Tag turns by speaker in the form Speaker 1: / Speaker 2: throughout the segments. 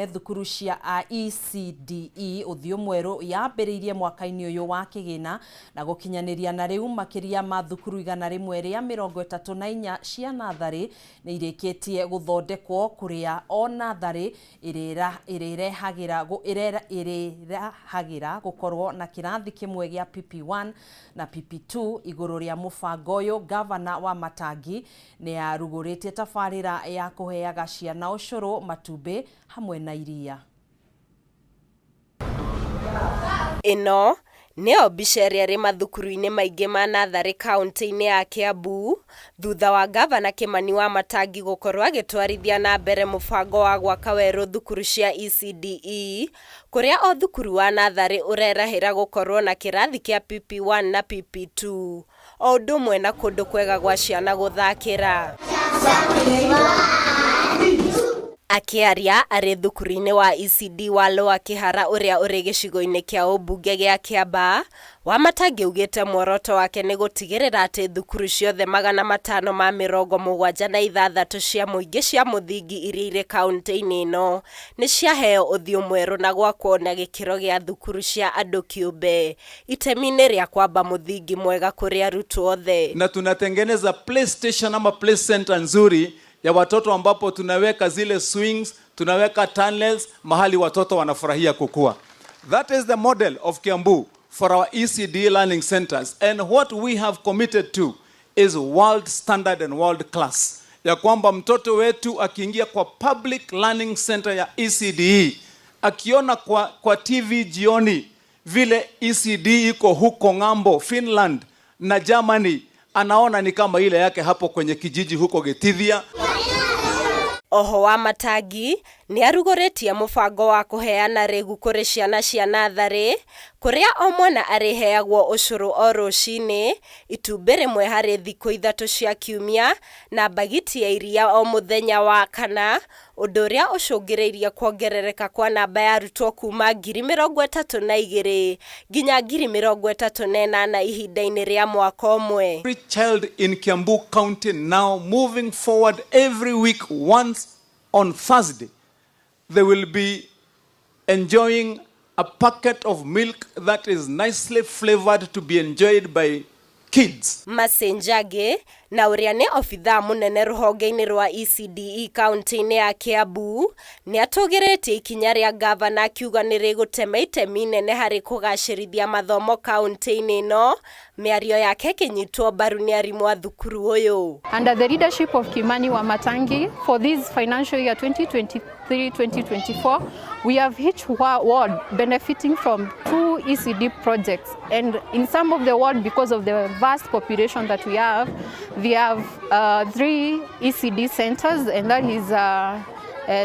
Speaker 1: Thukuru cia ECDE ũthiũ mwerũ yambĩrĩirie mwaka-inĩ ũyũ wa kĩgĩna na gũkinyanĩria na rĩu makĩria ma thukuru 134 cia natharĩ nĩ irĩkĩtie gũthondekwo kũrĩa o natharĩ ĩrĩrahagĩra gũkorwo na kĩrathi kĩmwe gĩa PP1 na PP2. Igũrũ rĩa mũbango ũyũ, gavana Wamatangi nĩ arugũrĩtie tabarĩra ya kũheaga ciana ũcũrũ, matumbĩ hamwe na iria.
Speaker 2: Ĩno nĩyo mbica ĩrĩa ĩrĩ mathukuru-inĩ maingĩ ma natharĩ kaunti-inĩ ya Kiambu thutha wa gavana Kimani Wamatangi gũkorwo agĩtwarithia na mbere mũbango wa gwaka werũ thukuru cia ECDE kũrĩa o thukuru wa natharĩ ũrerahĩra gũkorwo na kĩrathi kĩa PP1 na PP2 o ũndũ ũmwe na kũndũ kwega gwa ciana gũthakĩra. Akĩaria arĩ thukuru-inĩ wa ECD wa Lower Kĩhara ũrĩa ũrĩ gĩcigo-inĩ kĩa ũmbunge gĩa Kĩambaa, Wamatangi augĩte muoroto wake nĩ gũtigĩrĩra atĩ thukuru ciothe 576 cia mũingĩ cia mũthingi iria irĩ kaunti-inĩ ĩno nĩ ciaheo ũthiũ mwerũ na gwakwo na gĩkĩro gĩa thukuru cia andũ kĩũmbe itemi-inĩ rĩa kwamba mũthingi mwega kũrĩ arutwo othe.
Speaker 3: Na tunatengeneza playstation ama play center nzuri ya watoto ambapo tunaweka zile swings, tunaweka tunnels mahali watoto wanafurahia kukua. That is the model of Kiambu for our ECD learning centers, and what we have committed to is world standard and world class, ya kwamba mtoto wetu akiingia kwa public learning center ya ECDE, akiona kwa TV jioni vile ECD iko huko ng'ambo Finland na Germany, anaona ni kama ile yake hapo kwenye kijiji huko Gitithia.
Speaker 2: Oho Wamatangi nĩ arugũrĩtie mũbango wa kũheana rĩgu kũrĩ ciana cia natharĩ kũrĩa o mwana arĩheagwo ũcũrũ o rũcinĩ, itumbĩ rĩmwe harĩ thikũ 3 cia kiumia na mbagiti ya iria o mũthenya wa kana, ũndũ ũrĩa ũcũngĩrĩirie kuongerereka kwa namba ya arutwo kuma 32,000 nginya 38,000 ihinda-inĩ rĩa mwaka ũmwe.
Speaker 3: Every child in Kiambu County now moving forward, every week once on Thursday, they will be enjoying a packet of milk that is nicely flavored to be enjoyed by kids.
Speaker 2: Masenjage na ũrĩa nĩ obithaa mũnene rũhonge-inĩ rwa ECDE kaunti-inĩ ya Kiambu nĩ atũgĩrĩtie ikinya rĩa gavana akiuga nĩ rĩgũtema itemi inene harĩ kũgacĩrithia mathomo kaunti-inĩ ĩno, mĩario yake ĩkĩnyitwo mbaru nĩ arimũ a thukuru ũyũ.
Speaker 4: Under the leadership of Kimani Wamatangi, for this financial year 2023-2024, we have each ward benefiting from 2 ECD projects. And in some of the ward, because of the vast population that we have 3 ECD centers, and that is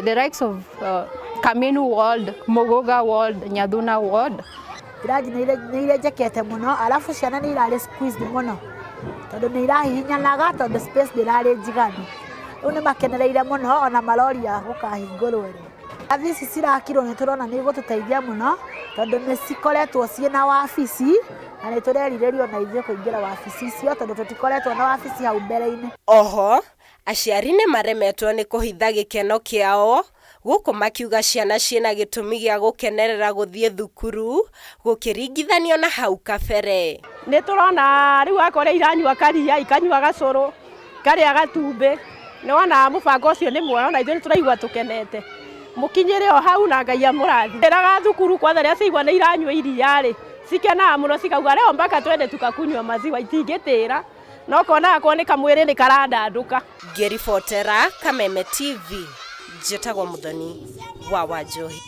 Speaker 4: the likes of Kamenu ward, Mogoga ward, Nyathuna ward.
Speaker 5: Irathi nĩ irenjekete mũno, arabu ciana nĩ irarĩ squeezed mũno tondũ nĩ irahihinyanaga tondũ space ndĩrarĩ njiganu. Rĩu nĩ makenereire mũno ona maroria gũkahingũrwo rĩ. Irathi ici cirakirwo nĩ tũrona nĩ igũtũteithia mũno tondũ nĩ cikoretwo ciĩna wabici na nĩ tũrerirĩria ona ithuĩ kũingĩra wabici icio tondũ tũtikoretwo na wabici hau mbere-inĩ.
Speaker 2: Oho aciari nĩ maremetwo nĩ kũhitha gĩkeno kĩao gũkũ makiuga ciana ciĩna gĩtũmi gĩa gũkenerera gũthiĩ thukuru gũkĩringithanio na hau kabere.
Speaker 6: Nĩ tũrona rĩu akorĩa iranyua karia, ikanyua gacũrũ, karĩa gatumbĩ, nĩ wona mũbango ũcio nĩ mwega na ithuĩ nĩ tũraigua tũkenete. Mũkinyĩre o hau na Ngai amũrathime. Ĩraga thukuru kwanza rĩrĩa ciaigua nĩ iranyua iria rĩ, cikenaga mũno cikauga leo mpaka twende tukakunywa maziwa, itingĩtĩra no konaga ko nĩ kamwĩrĩ nĩ karandandũka.
Speaker 2: Ngĩribotera Kameme TV, njĩtagwo Mũthoni wa Wanjohi.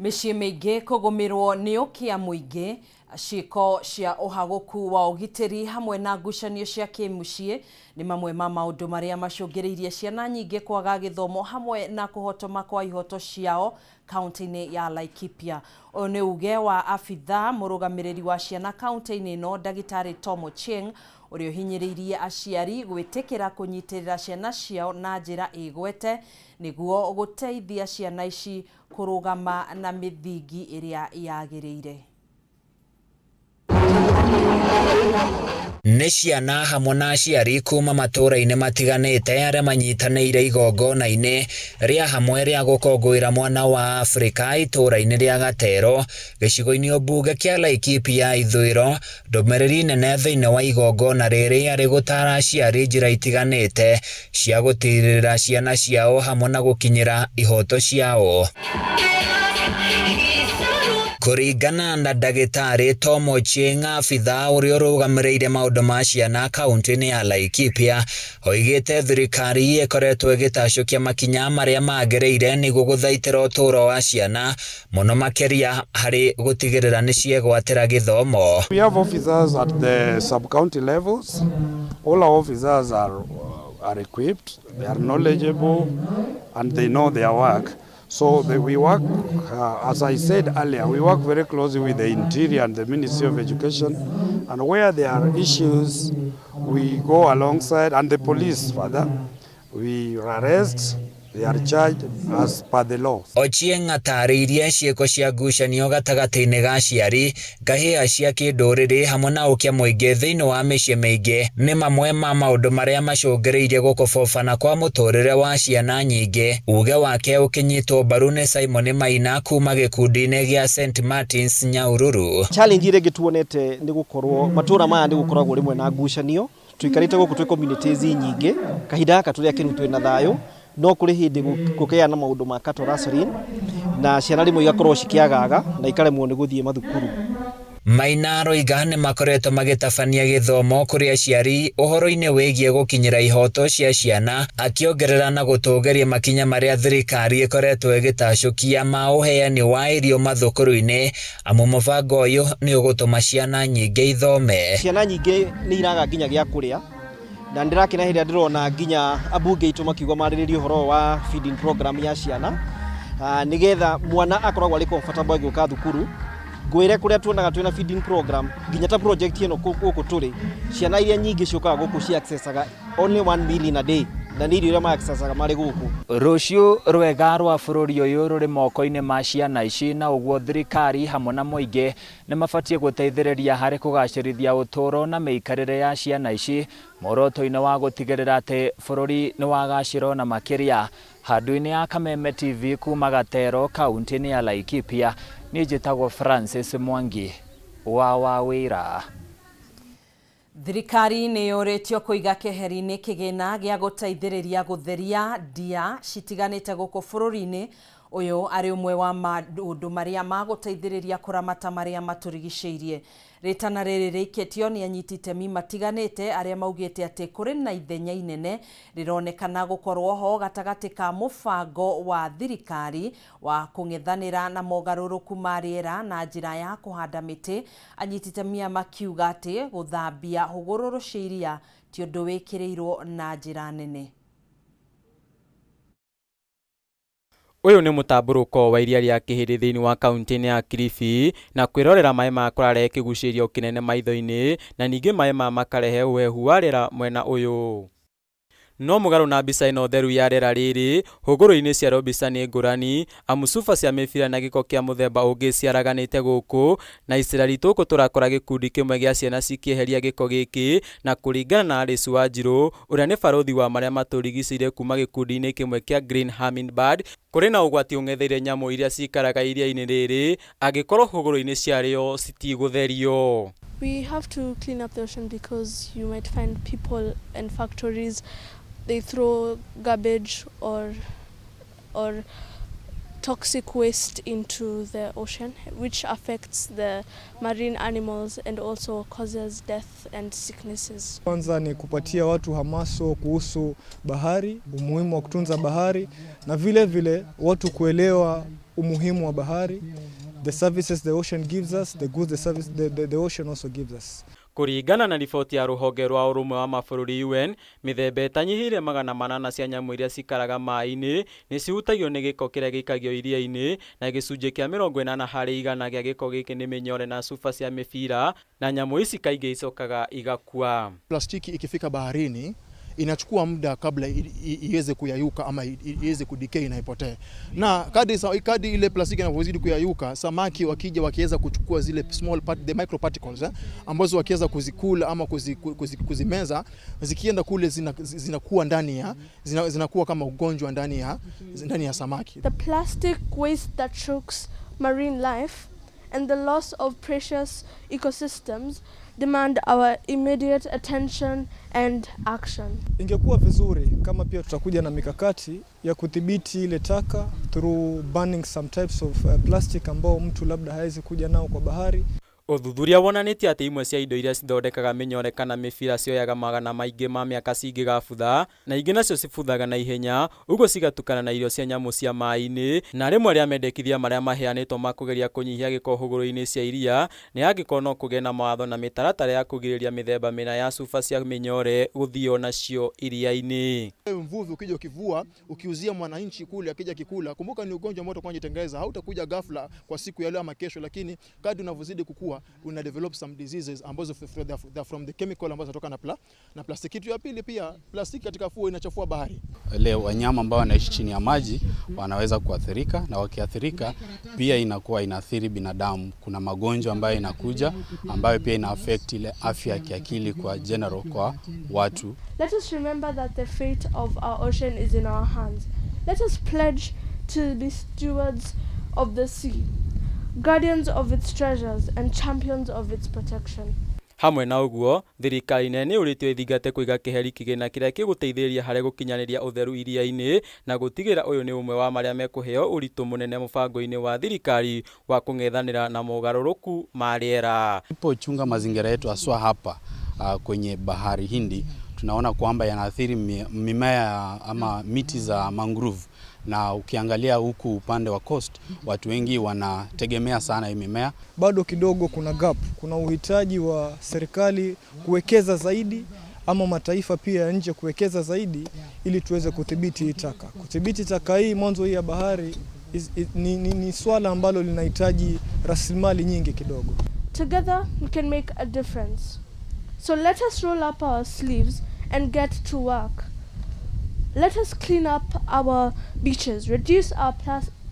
Speaker 1: Mĩciĩ mĩingĩ kũgũmĩrwo nĩ ũkĩa mũingĩ, ciĩko cia ũhagũku wa ũgitĩri hamwe na ngucanio cia kĩmũciĩ nĩ mamwe ma maũndũ marĩa macũngĩrĩirie ciana nyingĩ kwaga gĩthomo hamwe na kũhotoma kwa ihoto ciao kaunti-inĩ ya Laikipia. Ũyũ nĩ uge wa abithaa mũrũgamĩrĩri wa ciana kaunti-inĩ ĩno ndagĩtarĩ Tom Ochieng ũrĩa ũhinyĩrĩirie aciari gwĩtĩkĩra kũnyitĩrĩra ciana ciao na njĩra ĩgwete nĩguo gũteithia ciana ici kũrũgama na mĩthingi ĩrĩa yagĩrĩire.
Speaker 7: Nĩ ciana hamwe na aciari kuma matũũra-inĩ matiganĩte arĩa manyitanĩire igongona-inĩ rĩa hamwe rĩa gũkũngũĩra mwana wa Afrika itũũra-inĩ rĩa Gatero gĩcigo-inĩ ũmbunge kĩa Laikipia ithũĩro. Ndũmĩrĩri nene thĩinĩ wa igongona rĩrĩ yarĩ gũtaara aciari njĩra itiganĩte cia gũtirĩrĩra ciana ciao hamwe na gũkinyĩra ihoto ciao. Kũringana na ndagĩtarĩ Tom Ochieng, abithaa ũrĩa ũrũgamĩrĩire maũndũ ma ciana kaunti-inĩ ya Laikipia, oigĩte thirikari ĩkoretwo ĩgĩtacũkia makinya marĩa magĩrĩire nĩguo gũthaitĩra ũtũũro wa ciana mũno makĩria harĩ gũtigĩrĩra nĩ ciegwatĩra gĩthomo.
Speaker 8: We have officers at the sub-county levels. All our officers are equipped, they are knowledgeable, and they know their work. So we work, as I said earlier, we work very closely with the Interior and the Ministry of Education. And where there are issues, we go alongside, and the police further. We arrest, they are charged as per the law.
Speaker 7: Ochieng atarĩirie ciĩko cia ngucanio gatagatĩ-inĩ ga aciari, ngahĩha cia kĩndũrĩrĩ hamwe na ũkia mũingĩ thĩinĩ wa mĩciĩ mĩingĩ nĩ mamwe ma maũndũ marĩa macũngĩrĩirie gũkobobana kwa mũtũrĩre wa ciana nyingĩ. Uge wake ũkĩnyitwo mbaru nĩ Simon Maina kuma gĩkundi-inĩ gĩa St Martins Nyahururu.
Speaker 9: Challenge ĩrĩa ĩngĩ tuonete nĩ gũkorwo matũra maya nĩ gũkoragwo rĩmwe na ngucanio. Tũikarĩte gũkũ twĩ communities nyingĩ, kahinda gaka tũrĩ akenu twĩna thayũ, no kũrĩ hĩndĩ gũkĩgĩa na maũndũ ma cattle rustling na ciana rĩmwe igakorwo cikĩagaga na ikaremwo nĩ gũthiĩ mathukuru.
Speaker 7: Maina aroiga nĩ makoretwo magĩtabania gĩthomo kũrĩ aciari ũhoro-inĩ wĩgiĩ gũkinyĩra ihoto cia ciana, akĩongerera na gũtũgĩria makinya marĩa thirikari ĩkoretwo ĩgĩtacũkia ma ũheani wa irio mathukuru-inĩ, amu mũbango ũyũ nĩ ũgũtũma ciana nyingĩ ithome.
Speaker 9: Ciana nyingĩ nĩ iraga nginya gĩa kũrĩa, na ndĩrakena hĩndĩ ĩrĩa ndĩrona nginya ambunge aitũ makiuga marĩrĩrie ũhoro wa feeding program ya ciana, nĩgetha mwana akoragwo arĩ comfortable agĩũka thukuru. Ngwĩre kũrĩa tuonaga twĩna feeding program nginya ta project ĩno gũkũ tũrĩ, ciana iria nyingĩ ciũkaga gũkũ ci accessaga only one meal in a day, na nĩ irio iria ma accessaga marĩ gũkũ.
Speaker 7: Rũciũ rwega rwa bũrũri ũyũ rũrĩ moko-inĩ ma ciana ici, na ũguo thirikari hamwe na mũingĩ nĩ mabatiĩ gũteithĩrĩria harĩ kũgacĩrithia ũtũũro na mĩikarĩre ya ciana ici muoroto-inĩ wa gũtigĩrĩra atĩ bũrũri nĩ wagacĩra ona makĩria. Handũ-inĩ ya Kameme TV kuma Gatero kaunti-inĩ ya Laikipia, niĩ njĩtagwo Francis Mwangi wa Wawĩra.
Speaker 1: Thirikari nĩ yũrĩtio kũiga keheri-inĩ kĩgĩna gĩa gũteithĩrĩria gũtheria ndia citiganĩte gũkũ bũrũri-inĩ. Ũyũ arĩ ũmwe wa maũndũ marĩa magũteithĩrĩria kũramata marĩa matũrigicĩirie. Rĩtana rĩrĩ rĩikĩtio nĩ anyiti itemi matiganĩte arĩa maugĩte atĩ kũrĩ na ithenya inene rĩronekana gũkorwo ho gatagatĩ ka mũbango wa thirikari wa kũng'ethanĩra na mogarũrũku ma rĩera na njĩra ya kũhanda mĩtĩ. Anyiti itemi aya makiuga atĩ gũthambia hũgũrũrũ cia iria ti ũndũ wĩkĩrĩirwo na njĩra nene.
Speaker 10: Ũyũ nĩ mũtambũrũko wa iria rĩa Kĩhĩndĩ thĩinĩ wa kaunti-inĩ ya Kilifi, na kwĩrorera maĩ maya kũrarehe kĩgucĩrĩrio kĩnene maitho-inĩ, na ningĩ maĩ maya makarehe ũhehu wa rĩera mwena ũyũ. No mũgarũ na mbica ĩno theru ya rĩera rĩrĩ, hũgũrũ-inĩ ciarĩo mbica nĩ ngũrani, amu cuba cia mĩbira na gĩko kĩa mũthemba ũngĩ ciaraganĩte gũkũ, na icera ritũ gũkũ tũrakora gĩkundi kĩmwe gĩa ciana cikĩeheria gĩko gĩkĩ, na kũringana na Alice Wanjirũ, ũrĩa nĩ barũthi wa marĩa matũrigicĩirie kuma gĩkundi-inĩ kĩmwe kĩa Green Hummingbird, kũrĩ na ũgwati ũng'etheire nyamũ iria cikaraga iria-inĩ rĩrĩ angĩkorwo hũgũrũ-inĩ ciarĩo citigũtherio.
Speaker 11: We have to clean up the ocean because you might find people and factories, they throw garbage or toxic waste into the ocean, which affects the marine animals and also causes death and sicknesses.
Speaker 12: Kwanza ni kupatia watu hamaso kuhusu bahari, umuhimu wa kutunza bahari na vile vile watu kuelewa umuhimu wa bahari, the services the ocean gives us, the goods the service the ocean also gives us.
Speaker 10: Kũringana na riboti ya rũhonge rwa ũrũmwe wa mabũrũri UN, mĩthemba ĩtanyihĩire 800 cia nyamũ iria cikaraga maĩ-inĩ nĩ cihutagio nĩ gĩko kĩrĩa gĩikagio iria-inĩ, na gĩcunjĩ kĩa 80% gĩa gĩko gĩkĩ nĩ mĩnyore na cuba cia mĩbira, na nyamũ ici kaingĩ icokaga igakua.
Speaker 13: Plastiki ikifika baharini Inachukua muda kabla iweze kuyayuka ama iweze kudecay na ipotee. Na kadri ile plastiki inavyozidi kuyayuka, samaki wakija wakiweza kuchukua zile small part, the microparticles ambazo wakiweza kuzikula ama kuzimeza, zikienda kule zinakuwa ndani ya zinakuwa kama ugonjwa ndani ya samaki.
Speaker 11: The plastic waste that chokes marine life and the loss of precious ecosystems demand our immediate attention and action.
Speaker 12: Ingekuwa vizuri kama pia tutakuja na mikakati ya kudhibiti ile taka through banning some types of plastic ambao mtu labda hawezi kuja nao kwa bahari.
Speaker 10: Ũthuthuria wonanĩtie atĩ imwe cia indo iria cithondekaga mĩnyore kana mĩbira cioyaga magana maingĩ ma mĩaka cingĩgabutha na ingĩ nacio cibuthaga na ihenya ũguo cigatukana na irio cia nyamũ cia maĩ-inĩ. Na rĩmwe rĩa mendekithia marĩa maheanĩtwo ma kũgeria kũnyihia gĩko hũgũrũrũ-inĩ cia iria nĩ angĩkorwo no kũgĩe na mawatho na mĩtaratara ya kũgirĩrĩria mĩthemba mĩna ya cuba cia mĩnyore gũthio nacio iria-inĩ.
Speaker 13: Mvuvi ukija ukivua ukiuzia mwananchi kule akija kikula, kumbuka ni ugonjwa ambao utakuwa unajitengeneza, hautakuja ghafla kwa siku ya leo ama kesho, lakini kadri unavyozidi kukua una develop some diseases ambazo from the chemical ambazo zinatoka na plastiki. Kitu ya pili pia, plastiki katika fuo inachafua bahari.
Speaker 14: Leo wanyama ambao wanaishi chini ya maji wanaweza kuathirika, na wakiathirika pia inakuwa inaathiri binadamu. Kuna magonjwa ambayo inakuja ambayo pia ina affect ile afya ya kiakili kwa general kwa watu.
Speaker 11: Let us remember that the fate of our ocean is in our hands. Let us pledge to be stewards of the sea, guardians of its treasures and champions of its protection.
Speaker 10: Hamwe na ũguo, thirikari nene nĩ yũrĩtio ĩthingate kũiga kĩheri kĩgĩna kĩrĩa gĩgũteithĩrĩria harĩ gũkinyanĩria ũtheru iria-inĩ na gũtigĩrĩra ũyũ nĩ ũmwe wa marĩa mekũheo ũritũ mũnene mũbango-inĩ wa thirikari wa kũng'ethanĩra na mogarũrũku ma rĩera.
Speaker 14: Tunapochunga mazingira yetu haswa hapa kwenye bahari Hindi, tunaona kwamba yanaathiri mimea ama miti za mangrove. Na ukiangalia huku upande wa coast, watu wengi wanategemea sana hii mimea.
Speaker 12: Bado kidogo kuna gap, kuna uhitaji wa serikali kuwekeza zaidi ama mataifa pia ya nje kuwekeza zaidi ili tuweze kudhibiti taka. Kudhibiti taka hii mwanzo hii ya bahari ni swala ambalo linahitaji rasilimali nyingi kidogo.
Speaker 11: Together we can make a difference. So let us roll up our sleeves and get to work. Let us clean up our beaches, reduce our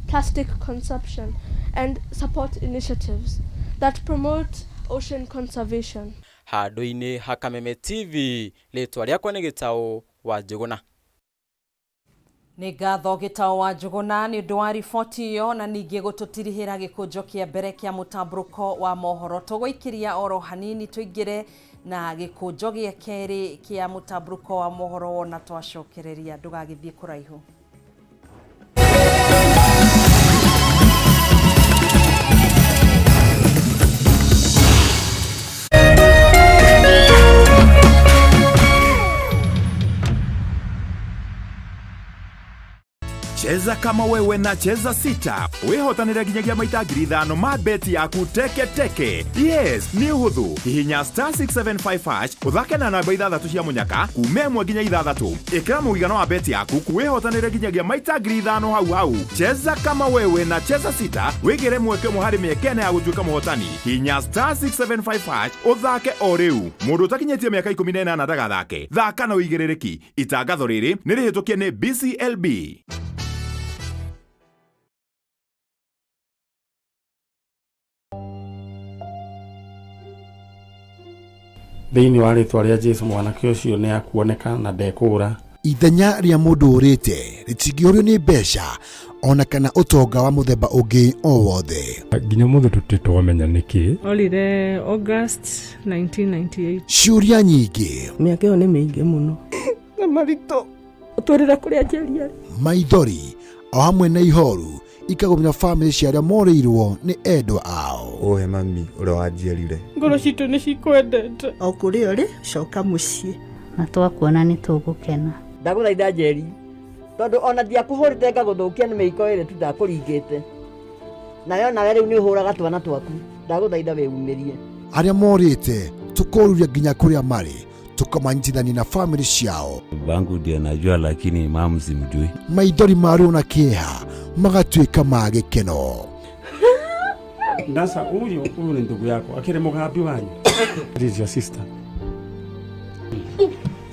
Speaker 11: plastic consumption, and support initiatives that promote ocean conservation.
Speaker 10: Handũ-inĩ ha Kameme TV, rĩtwa rĩakwa nĩ Gĩtaũ wa Njũgũna.
Speaker 1: Nĩ ngatho Gĩtaũ wa Njũgũna nĩ ũndũ wa riboti ĩyo na ningĩ gũtũtirihĩra gĩkũnjo kĩa mbere kĩa mũtambũrũko wa mohoro. Tũgũikĩria oro hanini tũingĩre na gĩkũnjo gĩa kerĩ kĩa mũtambũrũko wa mohoro wona twacokereria, ndũgagĩthiĩ kũraihu.
Speaker 15: Cheza kama wewe na Cheza Sita wihotanire nginyagia maita 5,000 ma beti yaku teke teke. Yes, ni uhuthu. Hihinya star 675 hash uthake na namba 6 cia munyaka kuma 1 nginya 6. Ikira mũigana wa beti yaku wihotanire nginyagia maita 5,000 hau hau. Cheza kama wewe na Cheza Sita wigire mweke ũmwe harĩ mĩeke ĩna ya gũtuĩka mũhotani. Hihinya star 675 hash uthake o rĩu. Mũndũ ũtakinyĩtie mĩaka 18 ndagathake. Thaka na ũigĩrĩrĩki. Itangatho rĩrĩ nĩ rĩhĩtũkie nĩ BCLB.
Speaker 16: Thĩinĩ wa rĩtwa rĩa Jesu mwanake ũcio nĩ akuoneka na ndekũũra.
Speaker 17: Ithenya rĩa mũndũ ũrĩte rĩtingĩũrio nĩ mbeca ona kana ũtonga wa mũthemba ũngĩ o wothe.
Speaker 16: Nginya mũthĩ tũtirĩ twamenya nĩkĩ.
Speaker 18: Orire August 1998.
Speaker 17: Ciũria nyingĩ.
Speaker 19: Mĩaka ĩyo nĩ mĩingĩ mũno.
Speaker 18: Na maritũ ũtwĩrĩre kũrĩa Njeri arĩ.
Speaker 17: Maithori o hamwe na ihoru ikagũmĩra bamĩrĩ cia arĩa morĩirwo nĩ endwa ao.
Speaker 20: Ũhe mami ũrĩa wanjiarire.
Speaker 18: Ngoro citũ nĩ cikwendete.
Speaker 19: O kũrĩa ũrĩ coka mũciĩ.
Speaker 21: Na twakuona nĩ tũgũkena.
Speaker 22: Ndagũthaitha Njeri, tondũ ona ndiakũhũrĩte ngagũthũkia nĩ mĩiko ĩrĩ tu ndakũringĩte. Nayo nawe rĩu nĩ ũhũraga twana twaku. Ndagũthaitha wĩumĩrie.
Speaker 17: Arĩa morĩte tũkoruria nginya kũrĩa marĩ tukamanyitithania na bamĩrĩ ciao.
Speaker 23: Bangu ndiye najua lakini mamu simjui.
Speaker 17: Maithori ma ruo na kĩeha magatuĩka ma gĩkeno.
Speaker 16: Ndasa huyu huyu ni ndugu yako akiri mugambi wanyu. This is your sister.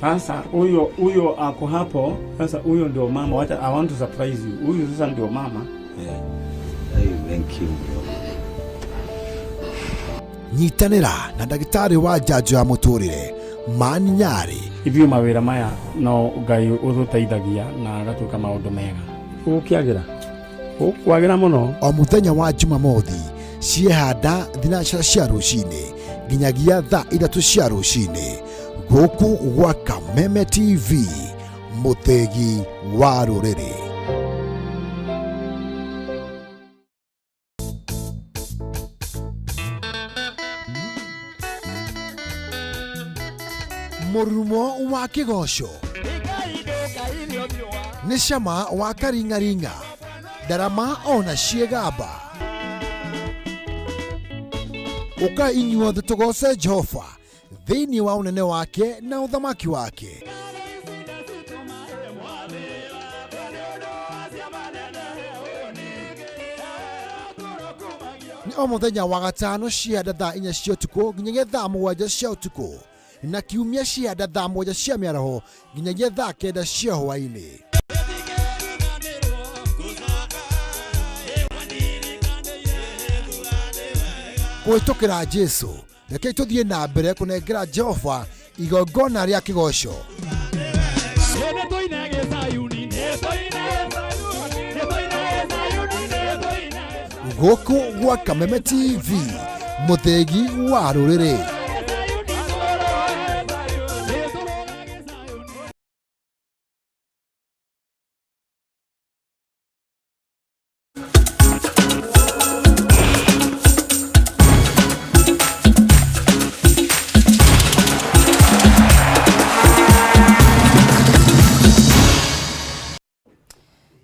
Speaker 16: Sasa huyo huyo ako hapo sasa, huyo ndio mama. Wacha, I want to surprise you. Huyu sasa ndio mama.
Speaker 23: Yeah. Hey, thank you bro.
Speaker 17: Nyitanĩra na ndagĩtarĩ wa njanjo ya mũtũrĩre Mani Nyarĩ.
Speaker 16: Ithuĩ mawĩra maya no Ngai ũtũteithagia na agatwĩka maũndũ mega. Gũkĩagĩra gũkwagĩra mũno.
Speaker 17: O mũthenya wa Jumamothi ciehanda thinacara cia rũcinĩ nginyagia thaa ithatũ cia rũcinĩ gũkũ gwa Kameme TV mũthĩgi wa rũrĩrĩ. Mũrurumo wa kĩgoco nĩ cama wa karing'aring'a ndarama ona ciĩgamba. Ũkai inyuothe tũgoce Jehova thĩinĩ wa ũnene wake na ũthamaki wake. Nĩ o mũthenya wa gatano cianda thaa inya cia ũtukũ nginyagia thaa mũgwanja cia ũtukũ na kiumia cianda thaa mũgwanja cia mĩaraho nginyagia thaa kenda cia hwaĩ-inĩ. Kũhĩtũkĩra Jesũ, rekei tũthiĩ na mbere kũnengera Jehova igongona rĩa kĩgoco. Gũkũ gwa Kameme TV, mũthĩgi wa rũrĩrĩ.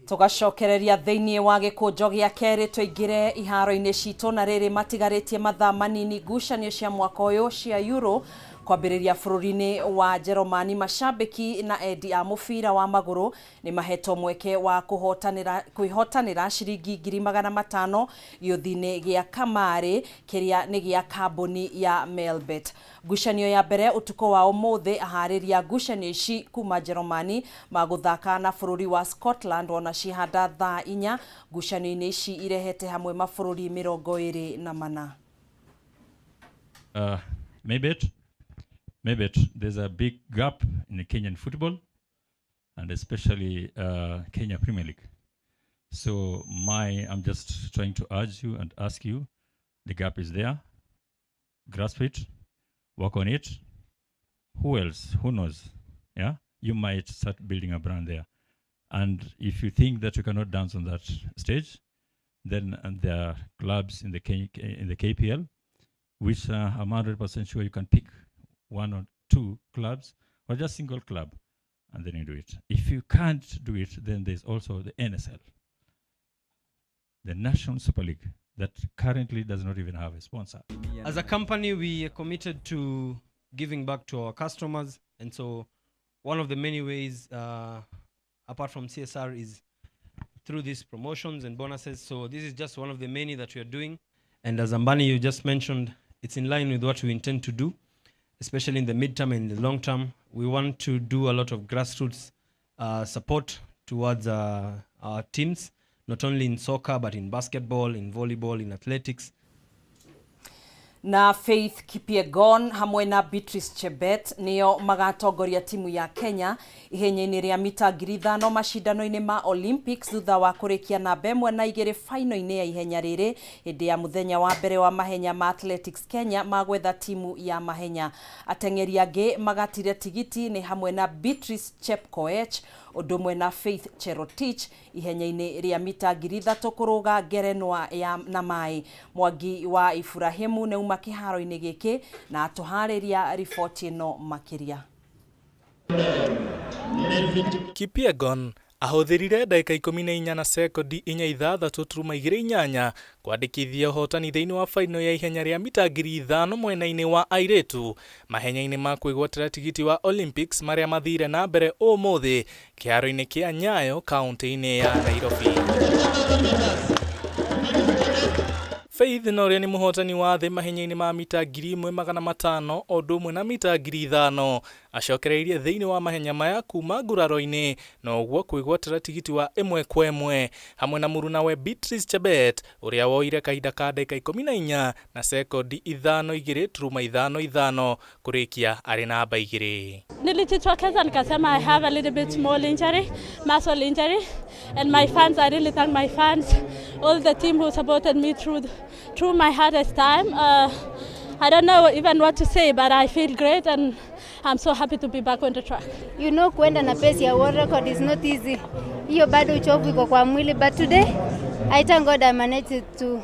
Speaker 1: Tũgacokereria thĩinĩ wa gĩkũnjo gĩa kerĩ tũingĩre iharo-inĩ citũ na rĩrĩ matigarĩtie mathaa manini ngucanio cia mwaka ũyũ cia Euro kwambĩrĩria bũrũri-inĩ wa Jeromani. Macambĩki na endi a mũbira wa magũrũ nĩ mahetwo mweke wa kwĩhotanĩra ciringi 500,000 gĩũthi-inĩ gĩa kamarĩ kĩrĩa nĩ gĩa kambuni ya Melbet. Ngucanio ya mbere ũtukũ wa ũmũthĩ, aharĩria ngucanio ici kuma Jeromani magũthaka na bũrũri wa Scotland ona cihanda thaa inya. Ngucanio-inĩ ici irehete hamwe mabũrũri 24.
Speaker 3: Maybe there's a big gap in the Kenyan football and especially Kenya Premier League. So I'm just trying to urge you and ask you, the gap is there. Grasp it, work on it. Who else? Who knows? Yeah, you might start building a brand there. And if you think that you cannot dance on that stage, then and there are clubs in the KPL, which I'm 100% sure you can pick one or two clubs or just single club, and then you do it. If you can't do it, then there's also the NSL, the National Super League, that currently does not even have a sponsor.
Speaker 4: As a company, we are committed to giving back to our customers, and so one of the many ways, apart from CSR, is through these promotions and bonuses. So this is just one of the many that we are doing. And as Ambani, you just mentioned, it's in line with what we intend to do, especially in the midterm and the long term. We want to do a lot of grassroots support towards our teams, not only in soccer, but in basketball, in volleyball, in athletics.
Speaker 1: Na Faith Kipyegon hamwe na Beatrice Chebet nĩo magatongoria timu ya Kenya ihenya-inĩ rĩa mita 5,000 macindano-inĩ ma Olympics thutha wa kũrĩkia namba 1 na 2 final-inĩ ya ihenya rĩrĩ hĩndĩ ya mũthenya wa mbere wa mahenya ma Athletics Kenya ma gwetha timu ya mahenya. Ateng'eri angĩ magatire tigiti nĩ hamwe na Beatrice Chepkoech ũndũ ũmwe na Faith Cherotich ihenya-inĩ rĩa mita 3,000 kũrũga ngerenwa ya na maĩ. Mwangi wa Ibrahimu nĩ uma kĩharo-inĩ gĩkĩ na atũharĩria riboti ĩno makĩria.
Speaker 5: Kipyegon ahũthĩrire ndagĩka 14 na sekondi 4.628 kwandĩkithia ũhotani thĩinĩ wa faino ya ihenya rĩa mita 5,000 mwena-inĩ wa airĩtu mahenya-inĩ ma kwĩgwatĩra tigiti wa Olympics marĩa mathire na mbere ũmũthĩ kĩharo-inĩ kĩa Nyayo kaunti-inĩ ya Nairobi. Faith Faith na ũrĩa nĩ mũhotani wa thĩ mahenya-inĩ ma mita 1500 o ũndũ ũmwe na mita 5000 acokereirie thĩinĩ wa mahenya maya kuma nguraro-inĩ na ũguo kwĩgwatĩra tigiti wa ĩmwe kwa ĩmwe hamwe na mũrunawe Beatrice Chebet ũrĩa woire kahinda ka ndagĩka 14 na sekondi 5 2 turuma 5 5 kũrĩkia arĩ namba 2.
Speaker 2: Nilijitokeza nikasema I have a little bit small injury, muscle injury, and my fans, I really thank my fans, all the team who supported me through my hardest time. I don't know even what to say, but I feel great and I'm so happy to be back on the track.
Speaker 6: Kuenda na pace ya world record is not easy. Hiyo bado uchovu iko kwa mwili, but today I thank God I managed to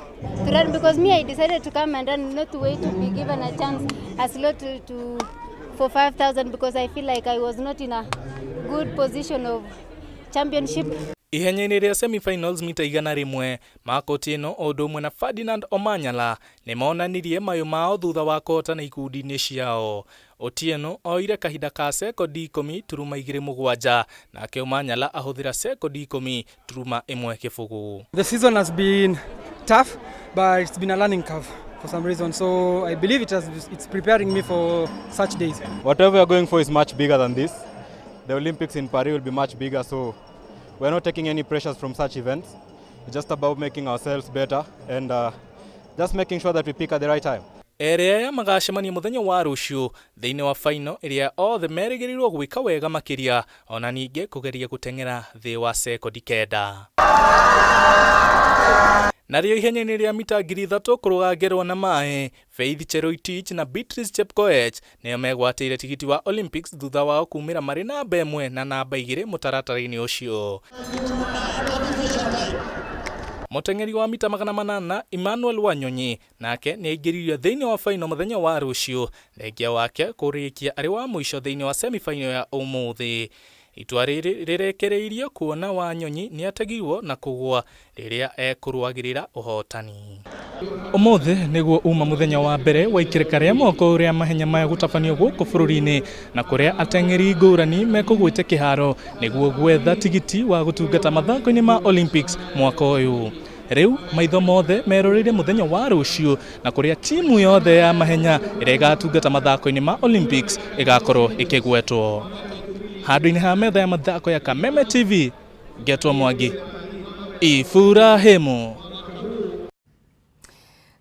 Speaker 6: run because me, I decided to come and run, not to wait to be given a chance as lot to for 5000 because I feel like I was not in a good position of championship.
Speaker 5: Ihenya-inĩ rĩa semi-finals mita 100, Mark Otieno o ũndũ ũmwe na Ferdinand Omanyala nĩ monanirie mayũ mao thutha wa kũhotana ikundi-inĩ ciao. Otieno oire kahinda ka sekondi 10.27, nake Omanyala ahũthĩra sekondi 10.10.
Speaker 8: The season has been tough, but it's been a learning curve for some reason. So I believe it's preparing me for such days.
Speaker 24: Whatever we are going for is much bigger than this. The Olympics in Paris will be much bigger, so we're not taking any pressures from such events. It's just about making ourselves better and just making sure that we pick at the right time.
Speaker 5: Erĩ aya magacemania mũthenya wa rũciũ thĩinĩ wa final ĩrĩa othe merĩgĩrĩirwo gwĩka wega makĩria ona ningĩ kũgeria gũteng'era thĩ wa sekondi 9. Narĩo ihenya-inĩ rĩa mita 3000 kũrũga ngerwa na maĩ, Faith Cherotich na Beatrice Chepkoech nĩo megwatĩire tigiti wa Olympics thutha wao kumĩra marĩ namba 1 na namba 2 mũtaratara-inĩ ũcio. Mũteng'eri wa mita 800 Emmanuel Wanyonyi nake nĩ aingĩririo thĩinĩ wa final mũthenya wa rũciũ, thengia wake kũrĩkia arĩ wa mũico thĩinĩ wa semi-final ya ũmũthĩ. Itua rĩrĩ rĩrekereirio kuona Wanyonyi nĩ ategirwo na kũgũa rĩrĩa ekũrũagĩrĩra ũhotani. Ũmũthĩ nĩguo uma mũthenya wa mbere wa ikĩrĩka rĩa mwaka ũrĩa mahenya maya gũtabanio gũkũ bũrũri-inĩ na kũrĩa ateng'eri ngũrani mekũgwĩte kĩharo nĩguo gwetha tigiti wa gũtungata mathako-inĩ ma Olympics mwaka ũyũ. Rĩu maitho mothe meroreire mũthenya wa rũciũ na kũrĩa timu yothe ya mahenya ĩrĩa ĩgatungata mathako-inĩ ma Olympics ĩgakorwo ĩkĩgwetwo. Handũ-inĩ ha metha ya mathako ya Kameme TV, ngetwo Mwangi Iburahimu.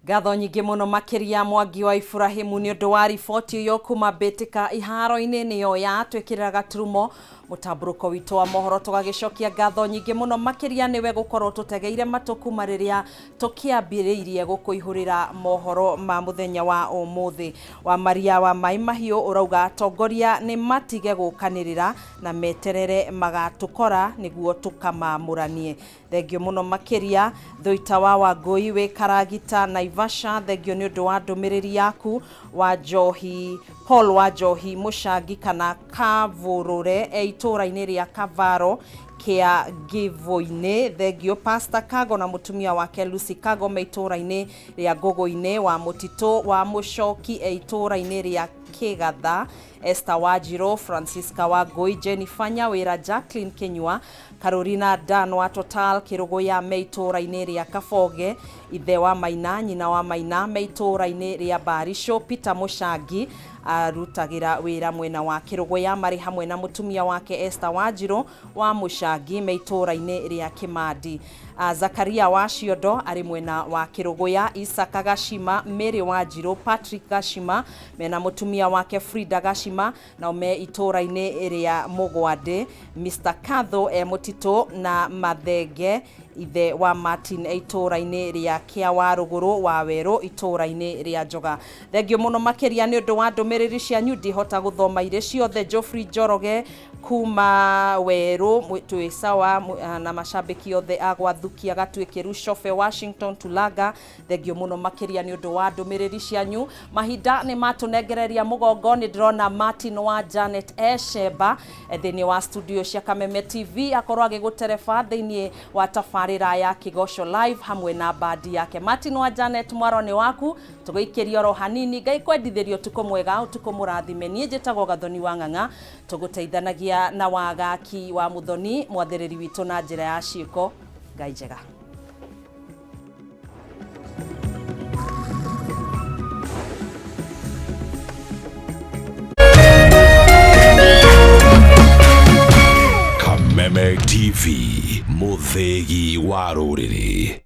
Speaker 1: Ngatho nyingĩ mũno makĩria Mwangi wa Iburahimu nĩ ũndũ wa riboti ĩyo kuma mbĩtĩka iharo-inĩ, nĩyo yatwĩkĩrĩra gaturumo mũtambũrũko witũ wa mohoro. Tũgagĩcokia ngatho nyingĩ mũno makĩria nĩwe gũkorwo tũtegeire matũ kuma rĩrĩa tũkĩambĩrĩirie gũkũihũrĩra mohoro ma mũthenya wa ũmũthĩ. Wa Maria wa Mai Mahiũ ũrauga atongoria nĩ matige gũkanĩrĩra na meterere magatũkora nĩguo tũkamamũranie. Thengio mũno makĩria Thũita wa Wangũi wĩ Karagita Naivasha, thengio nĩ ũndũ wa ndũmĩrĩri yaku. Wa Njohi Paul wa Njohi Mũcangi kana Kavũrũre e itũũra-inĩ rĩa Kavaro kĩa Ngĩvũ-inĩ, thengio. Pastor Kago na mũtumia wake Lucy Kago me itũũra-inĩ rĩa Ngũgũ-inĩ. Wa Mũtitũ wa Mũcoki e itũũra-inĩ rĩa Kĩgatha, Esther Wanjirũ, Francisca Wangũi, Jennifer Nyawĩra, Jacqueline Kinyua, Carolina Dan wa Total Kĩrũgũya me itũũra-inĩ rĩa Kaboge, ithe wa Maina, nyina wa Maina me itũũra-inĩ rĩa Barisho, Peter Mũcangi arutagĩra wĩra mwena wa Kĩrũgũya marĩ hamwe na mũtumia wake Esther Wanjirũ wa Mũcangi me itũũra-inĩ rĩa Kĩmandi. Zakaria wa Ciondo arĩ mwena wa Kĩrũgũya, Isaka Gacima, Mary Wanjirũ, Patrick Gacima mena mũtumia wake Frida Gacima nao me itũũra-inĩ rĩa Mũgwandĩ, Mr Katho e Mũtitũ na Mathenge ithe wa Martin e itũũra-inĩ rĩa Kĩawarũgũrũ wa Werũ itũũra-inĩ rĩa Njoga. Thengio mũno makĩria nĩ ũndũ wa ndũmĩrĩri cianyu, ndihota gũthoma irĩ ciothe. Geoffrey Njoroge kuma Werũ twĩ sawa na macambĩki othe a gwathukia Gatuĩkĩru Cobe Washington Tulaga, thengio mũno makĩria nĩ ũndũ wa ndũmĩrĩri cianyu. Mahinda nĩ matũnengereria mũgongo, nĩ ndĩrona Martin wa Janet Eshemba thĩinĩ wa studio cia Kameme TV akorwo agĩgũtereba thĩinĩ wa tabarĩra ya Kĩgoco Live hamwe na bandi yake. Martin wa Janet, mwaro nĩ waku, tũgũikĩria oro hanini. Ngai kwendithĩria ũtukũ mwega, ũtukũ mũrathime. Niĩ njĩtagwo Gathoni wa Ng'ang'a, tũgũteithanagia na wagaki wa Mũthoni mwathĩrĩri witũ na njĩra ya ciĩko. Ngai njega.
Speaker 7: TV, mũthĩgi wa rũrĩrĩ.